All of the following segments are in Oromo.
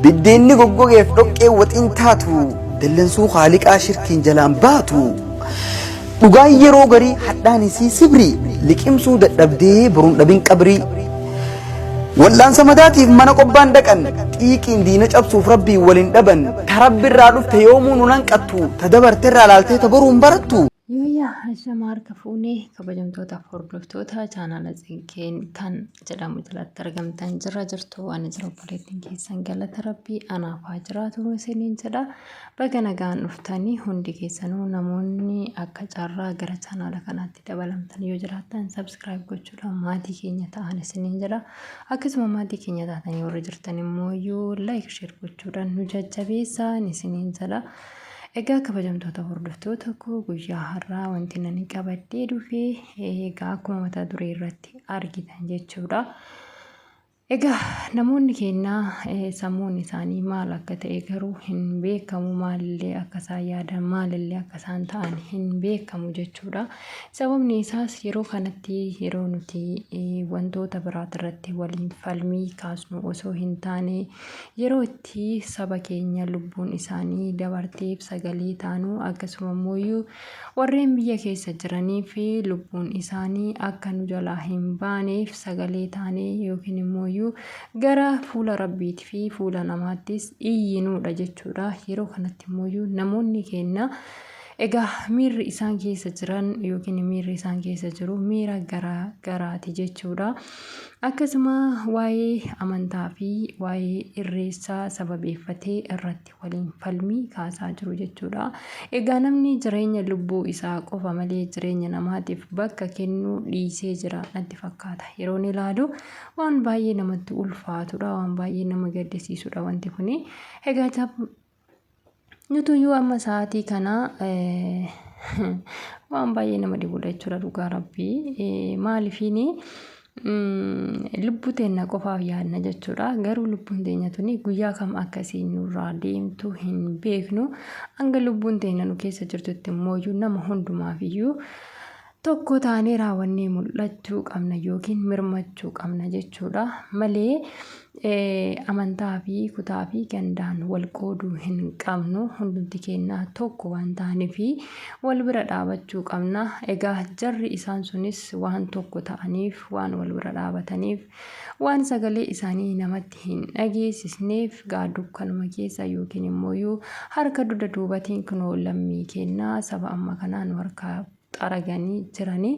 Biddeenni goggogeef dhoqqeen waxiin taatu, dallansuu Khaaliqaa shirkiin jalaan baatu. Dhugaan yeroo garii hadhaan isii sibrii, liqimsuu dadhabdee boruun dhabin qabrii. Wal'aansa madaatiif mana qobbaan dhaqan, xiiqiin diina cabsuuf Rabbiin wal hin dhaban. Ta Rabbirraa dhufte yoomuu nun hanqattu, ta dabarterraa laaltee ta boruun barattu. Yooyyaa ashama harka fuunee kabajamtootaaf hordoftoota chaanaala Tsiggeen kan jedhamu jalatti argamtan jirra jirtu ani jira obboleettiin keessan galata rabbii anaaf haa jiraatu isiniin jedha baga nagaan dhuftanii hundi keessanuu namoonni akka carraa gara chaanaala kanaatti dabalamtan yoo jiraattan sabskiraayib gochuudhaan maatii keenya ta'an isiniin jedha akkasuma maatii keenya taatanii warri jirtan immoo yoo laayik sheer gochuudhaan nu jajjabeessaa isiniin jedha. Egaa kabajamtoota hordoftoota koo guyyaa har'aa wanti nani qabadhee dhufe egaa akkuma mata duree irratti argitan jechuudha. Egaa namoonni keenya sammuun isaanii maal akka ta'e garuu hin beekamu maalillee akka isaan yaadan maalillee akka isaan ta'an hin beekamu jechuudha. Sababni isaas yeroo kanatti yeroo nuti wantoota biraatirratti waliin falmii kaasnu osoo hin taane Yeroo itti saba keenya lubbuun isaanii dabarteef sagalee taanu akkasuma immoo warreen biyya keessa jiraniif lubbuun isaanii akka nu jalaa hin baaneef sagalee taanee yookiin immoo gara fuula Rabbiitii fi fuula namaattis iyyinuudha jechuudha. Yeroo kanatti immoo namoonni keenya egaa miirri isaan keessa jiran yookiin miirri isaan keessa jiru miira gara garaati jechuudha. Akkasuma waa'ee amantaa fi waa'ee irreessaa sababeeffatee irratti waliin falmii kaasaa jiru jechuudha. Egaa namni jireenya lubbuu isaa qofa malee jireenya namaatiif bakka kennuu dhiisee jira natti fakkaata. Yeroon ilaalu waan baay'ee namatti ulfaatudha, waan baay'ee nama gaddisiisudha wanti kuni. Egaa Nutuyyuu amma sa'aatii kana waan baay'ee nama dhibudha jechuudha dhugaa rabbii. Maaliifiin lubbuu teenna qofaaf yaadna jechuudha. Garuu lubbuun teenya tuni guyyaa kam akka isiin nurraa deemtu hin beeknu. Hanga lubbuun teenya nu keessa jirtutti immoo nama hundumaaf iyyuu tokko taanee raawwannee mul'achuu qabna yookiin mirmachuu qabna jechuudha malee amantaa fi kutaa fi gandaan wal qooduu hin qabnu. Hundumti keenya tokko waan taaneef wal bira dhaabachuu qabna. Egaa jarri isaan sunis waan tokko ta'aniif, waan wal bira dhaabataniif, waan sagalee isaanii namatti hin dhageessisneef gaa dukkanuma keessa yookiin immoo harka dugda duubatiin kunoo lammii keenya saba amma kanaa nu harkaa xaraganii jirani.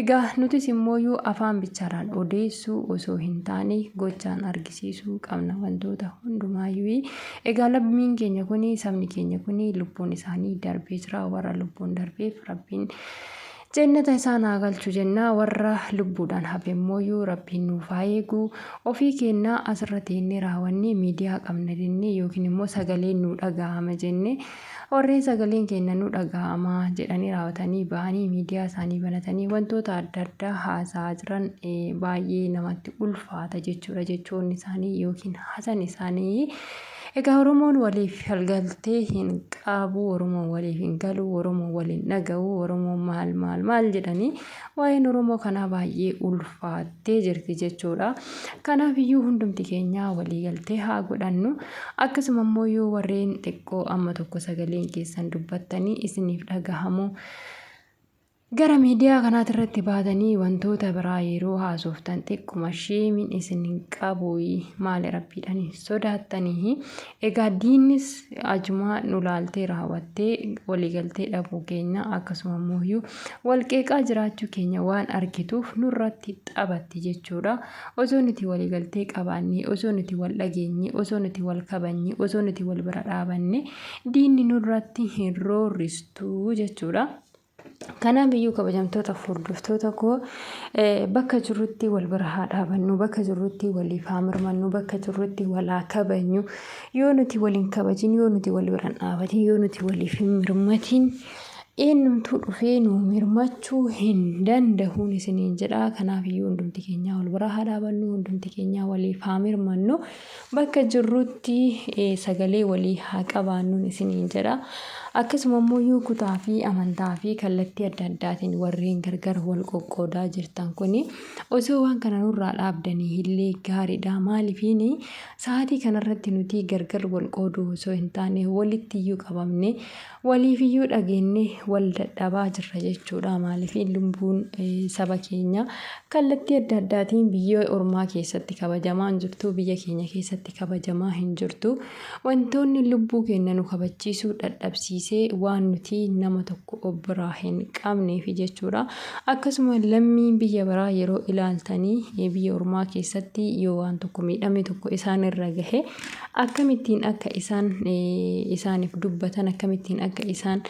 Egaa nutis immooyyuu afaan bichaadhaan odeessuu osoo hin taane gochaan argisiisuu qabna wantoota hundumaayyuu. Egaa lammiin keenya kuni sabni keenya kuni lubbuun isaanii darbee jira. Warra lubbuun darbeef Rabbiin jennata isaan haa galchu jenna. Warra lubbuudhaan hafe immooyyuu Rabbiin nuuf haa eegu. Ofii keenyaa asirra teennee raawwannee miidiyaa qabna jennee yookiin immoo sagaleen nu dhaga'ama jennee Warreen sagaleen keenya nu dhaga'ama jedhanii raawwatanii bahanii miidiyaa isaanii banatanii wantoota adda addaa haasa'aa jiran baay'ee namatti ulfaata jechuudha jechoonni isaanii yookiin haasan isaanii. Egaa Oromoon waliif galtee hin qabu, Oromoon waliif hin galu, Oromoon waliin dhaga'u, Oromoon maal maal maal jedhanii waa'een Oromoo kanaa baay'ee ulfaattee jirti jechuudha. Kanaaf iyyuu hundumti keenya walii galtee haa godhannu. Akkasuma immoo yoo warreen xiqqoo amma tokko sagaleen keessan dubbattanii isiniif dhagahamu gara miidiyaa kanaati irratti baatanii wantoota biraa yeroo haasoftan xiqquma sheemiin isin hin qabu maali rabbiidhaan hin sodaattanii. Egaa diinnis ajumaa nu laaltee raawwattee waliigaltee dhabuu keenya akkasuma immoo wal qeeqaa jiraachuu keenya waan argituuf nurratti taphatti jechuudha. Osoo nuti waliigaltee qabaannee, osoo nuti wal dhageenye, osoo nuti wal kabajne, osoo nuti wal bira dhaabanne diinni nurratti hin roorristu jechuudha. Kanaaf iyyuu kabajamtoota hordoftoota koo bakka jirrutti wal bira haa dhaabannu, bakka jirrutti waliif haa mirmannu, bakka jirrutti wal haa kabajnu. Yoo nuti wal hin kabajin, yoo nuti wal bira hin dhaabatin, yoo nuti waliif hin mirmatin eenyumtuu dhufee nu mirmachuu hin dandahuun isiniin jedha. Kanaaf iyyuu hundumti keenyaa wal bira haa dhaabannu, hundumti keenyaa waliif haa mirmannu, bakka jirrutti sagalee walii haa qabaannuun isiniin jedha. Akkasuma immoo kutaa fi amantaa fi kallattii adda addaatiin warreen gargar wal qoqqoodaa jirtan kuni osoo waan kana nurraa dhaabdanii illee gaariidha. Maaliifiin sa'aatii kanarratti nuti gargar wal qooduu osoo hin taane walitti iyyuu qabamne waliif iyyuu dhageenne wal dadhabaa jirra jechuudha. Maaliifiin lubbuun saba keenya kallattii adda addaatiin biyya ormaa keessatti kabajamaa hin jirtu, biyya keenya keessatti kabajamaa hin jirtu. Wantoonni lubbuu keenya nu kabachiisuu dadhabsiisee waan nuti nama tokko of biraa hin qabneef jechuudha. Akkasuma lammiin biyya biraa yeroo ilaaltanii biyya ormaa keessatti yoo waan tokko miidhamni tokko isaan irra gahe akkamittiin akka isaan isaaniif dubbatan, akkamittiin akka isaan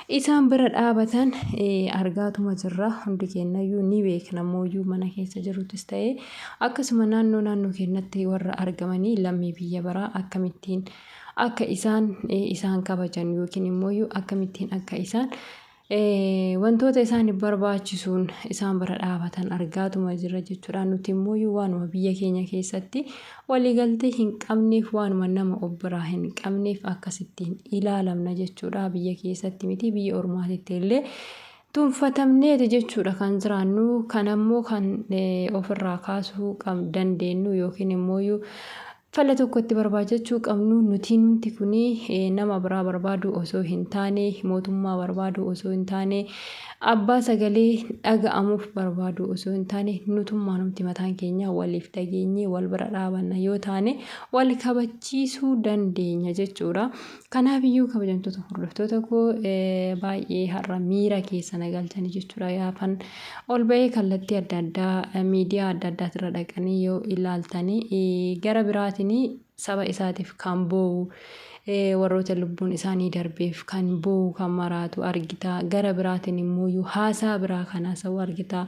isaan bira dhaabatan argaatuma jirra. Hundi keenyayyuu ni beekna mooyyuu mana keessa jirutis ta'ee akkasuma naannoo naannoo keenyatti warra argamanii lammii biyya biraa akkamittiin akka isaan isaan kabajan yookiin immoo akkamittiin akka isaan wantoota isaaniif barbaachisuun isaan bira dhaabatan argaatuma jirra jechuudha. Nuti immoo waanuma biyya keenya keessatti waliigaltee hin qabneef, waanuma nama of biraa hin qabneef akkasittiin ilaalamna jechuudha. Biyya keessatti miti, biyya ormaatitti illee tunfatamneeti jechuudha kan jiraannu. Kanammoo kan ofirraa kaasuu dandeenyu yookiin immoo fala tokkotti barbaachachuu qabnu nuti nuti kuni nama biraa barbaadu osoo hin taane, mootummaa barbaadu osoo hin taane, abbaa sagalee dhaga'amuuf barbaadu osoo hin taane, nutummaa nuti mataan keenya waliif dhageenyee wal bira dhaabanna yoo taane wal kabachiisuu dandeenya jechuudha. Kanaafiyyuu kabajamtoota hordoftoota koo, baay'ee har'a miira keessa na galchanii jechuudha. Gaafan ol ba'ee kallattii adda addaa miidiyaa adda addaatirra dhaqanii yoo ilaaltanii, gara biraatiin saba isaatiif kan boo'u, warroota lubbuun isaanii darbeef kan boo'u, kan maraatu argita. Gara biraatiin immoo haasaa biraa kan haasa'u argita.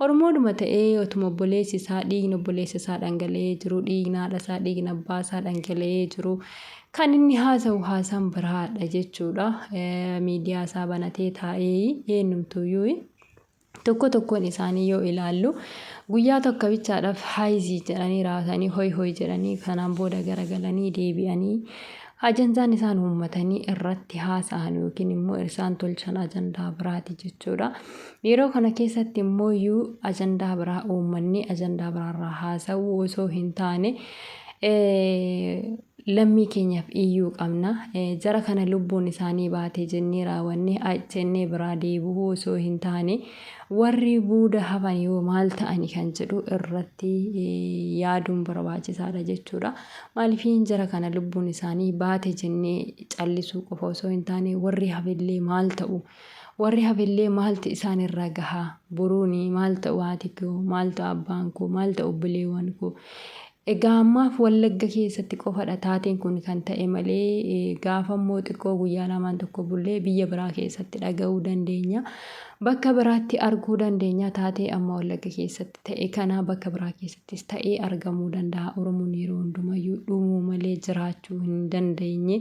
Oromoodhuma ta'ee otuma obboleessi isaa, dhiigni obboleessa isaa dhangala'ee jiru, dhiigni haadha isaa, dhiigni abbaa isaa dhangala'ee jiru, kan inni haasa'u haasaan biraadha jechuudha. Miidiyaa isaa banatee taa'ee eenyumtuyyuu tokko tokkoon isaanii yoo ilaallu guyyaa tokko bichaadhaaf haayizii jedhanii raasanii, hoy hoy jedhanii, kanaan booda garagalanii deebi'anii ajandaan isaan uummatanii irratti haasa'an yookiin immoo isaan tolchan ajandaa biraati jechuudha. Yeroo kana keessatti immoo iyyuu ajandaa biraa uummanni ajandaa biraarraa haasa'uu osoo hin taane lammii keenyaaf iyyuu qabna. Jara kana lubbuun isaanii baate jennee raawwannee jennee biraa deebi'uu osoo hin taane, warri booda hafan yoo maal ta'ani kan jedhu irratti yaaduun barbaachisaadha jechuudha. Maaliif jara kana lubbuun isaanii baate jennee callisuu qofa osoo hin taane, warri hafillee maal ta'u? Warri hafillee maaltu isaan irra gaha? Boruuni maal ta'u haati koo? Maal ta'u abbaan koo? Maal ta'u obboleewwan koo? Egaa ammaaf Wallagga keessatti qofadha taateen kun kan ta'e malee, gaafa immoo xiqqoo guyyaa lamaan tokko bullee biyya biraa keessatti dhaga'uu dandeenya. Bakka biraatti arguu dandeenya. Taatee amma Wallagga keessatti ta'e kana bakka biraa keessattis ta'ee argamuu danda'a. Oromoon yeroo hundumayyuu dhumuu malee jiraachuu hin dandeenye.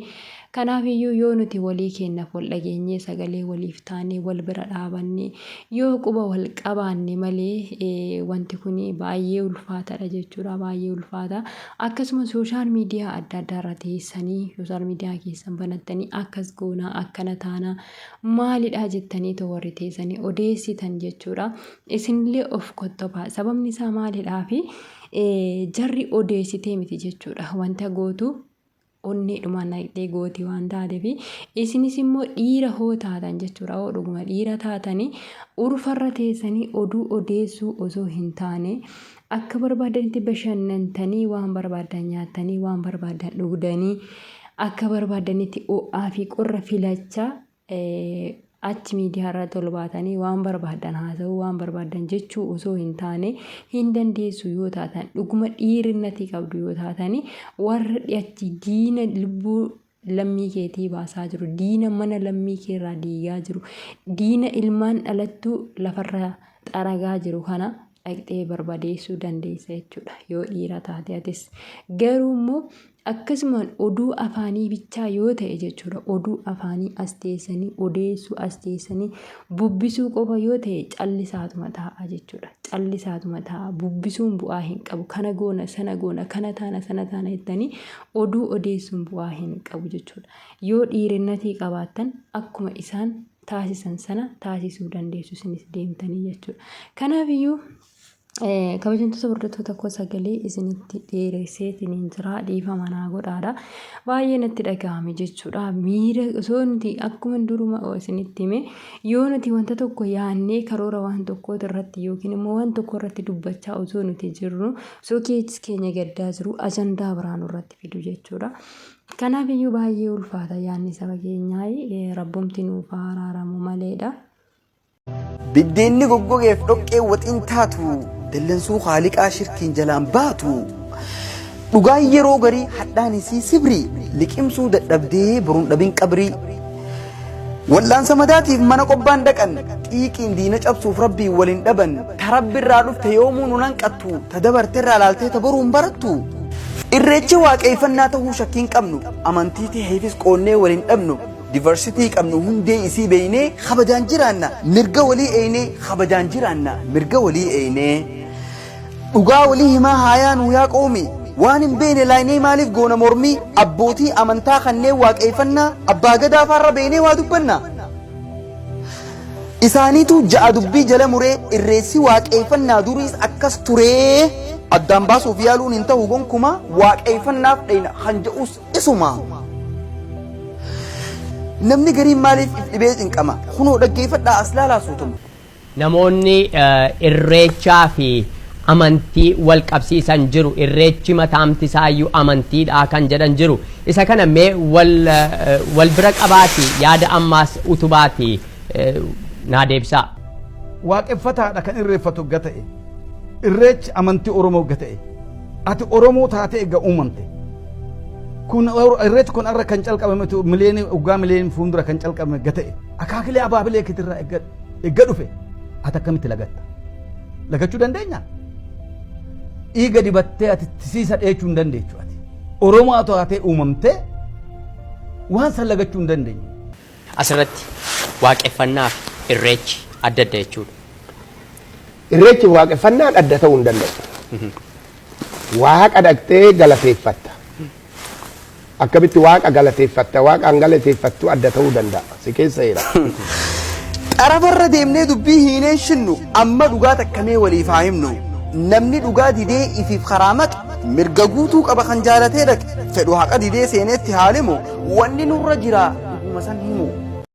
Kanaafiyyuu yoo nuti walii keenyaaf wal dhageenyee, sagalee waliif taanee, wal bira dhaabannee, yoo quba wal qabaanne malee wanti kun baay'ee ulfaataadha jechuudha. Baay'ee ulfaata. Akkasuma social media adda addaa irra teessanii, social media keessan banattanii, akkas goonaa, akkana taanaa, maalidhaa jettanii too warri teessanii odeessitan jechuudha. Isinillee of qottobaa. Sababni isaa maalidhaa fi jarri odeessitee miti jechuudha. Wanta gootu onneedhumaan naqxee gooti waan taateef, isinis immoo dhiira hoo taatan jechuudha. Hoo dhuguma dhiira taatanii, urfarra teessanii oduu odeessuu osoo hin taane, akka barbaadanitti bashannantanii, waan barbaadan nyaattanii, waan barbaadan dhugdanii, akka barbaadanitti ho'aa fi qorra filachaa achi miidiyaa irratti ol baatanii waan barbaadan haasa'uu, waan barbaadan jechuu osoo hin taane, hin dandeessu yoo taatan, dhuguma dhiirinnatii qabdu yoo taatanii, warra achi diina lubbuu lammii keetii baasaa jiru, diina mana lammii keerraa diigaa jiru, diina ilmaan dhalattuu lafarra xaragaa jiru kana dhaqxee barbadeessuu dandeessa jechuudha yoo dhiira taate atis. Garuu immoo Akkasumaan oduu afaanii bichaa yoo ta'e jechuudha. Oduu afaanii as teessanii odeessuu as teessanii bubbisuu qofa yoo ta'e callisaatuma taa'a jechuudha. Callisaatuma taa'a. Bubbisuun bu'aa hin qabu. Kana goona sana goona kana taana sana taana jettanii oduu odeessuun bu'aa hin qabu jechuudha. Yoo dhiirinnatii qabaattan akkuma isaan taasisan sana taasisuu dandeessu isinis deemtanii jechuudha. Kanaafiyyuu Kabajamtoota hordoftoota koo sagalee isinitti dheeresseetiin jira dhiifama naa godhaadha. Baay'ee natti dhaga'ame jechuudha. Miira osoo nuti akkuma duruma isinitti hime yoo nuti wanta tokko yaannee karoora waan tokkooti irratti yookiin immoo waan tokko irratti dubbachaa osoo nuti jirru osoo keessi keenya gaddaa jiru ajandaa biraa nurratti fidu jechuudha. Kanaaf iyyuu baay'ee ulfaata yaanni saba keenyaa rabbumti nuuf haa araaramu maleedha. Biddeenni goggogeef dhoqqeen waxiin taatu, dallansuu Khaaliqaa shirkiin jalaan baatu. Dhugaan yeroo garii hadhaan isii sibrii, liqimsuu dadhabdee boruun dhabin qabrii. Wal'aansa madaatiif mana qobbaan dhaqan, xiiqiin diina cabsuuf Rabbiin wal hin dhaban. Ta Rabbirraa dhufte yoomuu nun hanqattu, ta dabarterraa laaltee ta boruun barattu. Irreechi waaqeeffannaa tahuu shakkii hin qabnu, amantii taheefis qoonnee wal hin dhabnu. Diversity qabnu hundee isii beeynee kabajaan jiraanna mirga walii eeynee kabajaan jiraanna mirga walii eeynee Dhugaa walii himaa haa yaanuu yaa qoomi waan hin beeyne laaynee maaliif goona mormii abbootii amantaa kanneen waaqeeyfannaa abbaa gadaa faarra beeynee waa dubbanna Isaaniitu ja'a dubbii jala muree irreessi waaqeeyfannaa duriis akkas turee addaan baasuuf yaaluun hin tahu gonkumaa waaqeeyfannaaf dheyna kan ja'us Isuma. Namni gariin maaliif if dhibee cinqama? Kunoo dhaggeeffadhaa as laalaa suutuma. Namoonni irreechaa fi amantii wal qabsiisan jiru. Irreechi mataamti isaayyuu amantiidha kan jedhan jiru. Isa kana mee wal wal bira qabaati yaada ammaas utubaati naa deebisaa. Waaqeffataadha kan irreeffatu egga ta'e. Irreechi amantii Oromoo egga ta'e. Ati Oromoo taatee egga uumamte. Kun irreechi kun har'a kan calqabame miliyoonii waggaa miliyoonii fuuldura kan calqabame egga ta'e. Akaakilee abaabilee keetirraa egga egga dhufe. Ati akkamitti lagatta? Lagachuu dandeenya? Dhiiga dibattee ati tisiisa dheechuu hin dandeechu ati. Oromoo taatee uumamtee waan san lagachuu hin dandeenye. Asirratti waaqeffannaa fi irreechi adda adda jechuudha. Irreechi fi waaqeffannaan adda ta'uu hin danda'u. Waaqa dhaqxee galateeffatta. Akkamitti waaqa galateeffatta waaqaan galateeffattu adda ta'uu danda'a. Si keessa jira. Xarafarra deemnee dubbii hiineen shinnu amma dhugaa takka mee waliif haa himnu. Namni dhugaa didee ifiif karaa maqe mirga guutuu qaba kan jaalatee dhaqe fedhu haqa didee seeneetti haa limu wanni nurra jira dhuguma san himu.